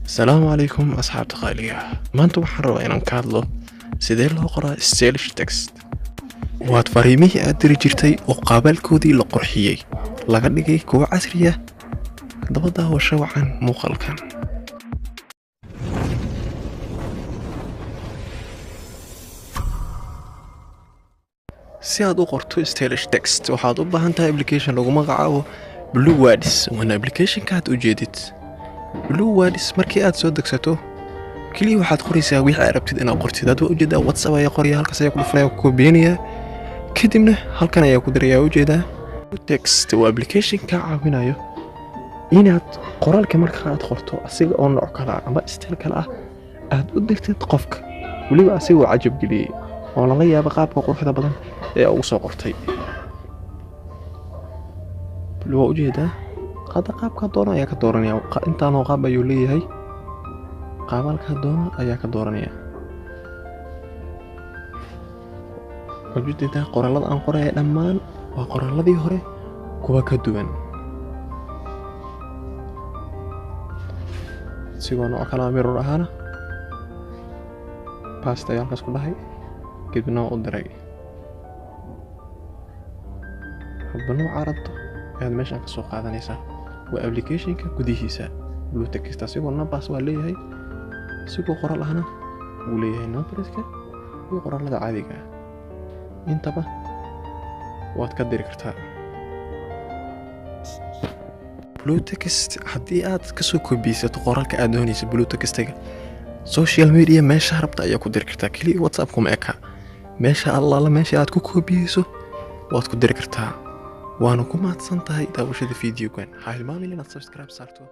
Asalaamu calaykum asxaabta qaaliga. Maanta waxaan rabaa inaan ka hadlo sidee loo qoraa stylish text. Waad fariimihii aad diri jirtay oo qaabalkoodii la qurxiyey, laga dhigay kuwo casri ah. Haddaba daawasho wacan muuqaalkan. Si aad u qorto stylish text, waxaad u baahan tahay application lagu magacaabo Blue Words, waana applicationka aad ujeedid. Blue Words markii aad soo degsato, keliya waxaad qoraysaa wixii aad rabtid inaad qortid. Hadda waa ujeedaa, WhatsApp ayaa qoraya, halkaas ayaa ku dhufanaya, ku koobiyanaya, kadibna halkan ayaa ku diraya. Ujeedaa, text waa application kaa caawinayo inaad qoraalka marka aad qorto asiga oo nooc kale ah ama style kale ah aad u dirtid qofka, weliba asigoo cajab geliyey oo lala yaabo qaabka quruxda badan ee ugu soo qortay. Waa ujeedaa, hadda qaabkaa doona ayaa ka dooranaya. Intaanoo qaab ayuu leeyahay, qaabaalkaa doona ayaa ka dooranaya. Waad ujeedaa, qoraalada aan qoraya dhammaan waa qoraaladii hore kuwa ka duwan, sigoo nooc kale mirror ahaana. Paste ayaa halkaas ku dhahay, kadibna waa u diray. Hadba nooca rabto ayaad meeshan ka soo qaadanaysaa. Waa applicationka gudihiisa. Blue text asigoo numbers waa leeyahay, isigoo qoraal ahna wuu leeyahay, numberska iyo qoraalada caadiga ah intaba waad ka diri kartaa. Blue text haddii aad kasoo koobiyeysato qoraalka aad doonaysa, blue textiga social media meesha rabta ayaa ku diri kartaa. Keliya WhatsApp kuma eka. Meesha allaala meesha aad ku koobiyeyso waad ku diri kartaa. Waana ku mahadsan tahay daawashada videogan. Ha hilmaamin inaad subscribe saarto.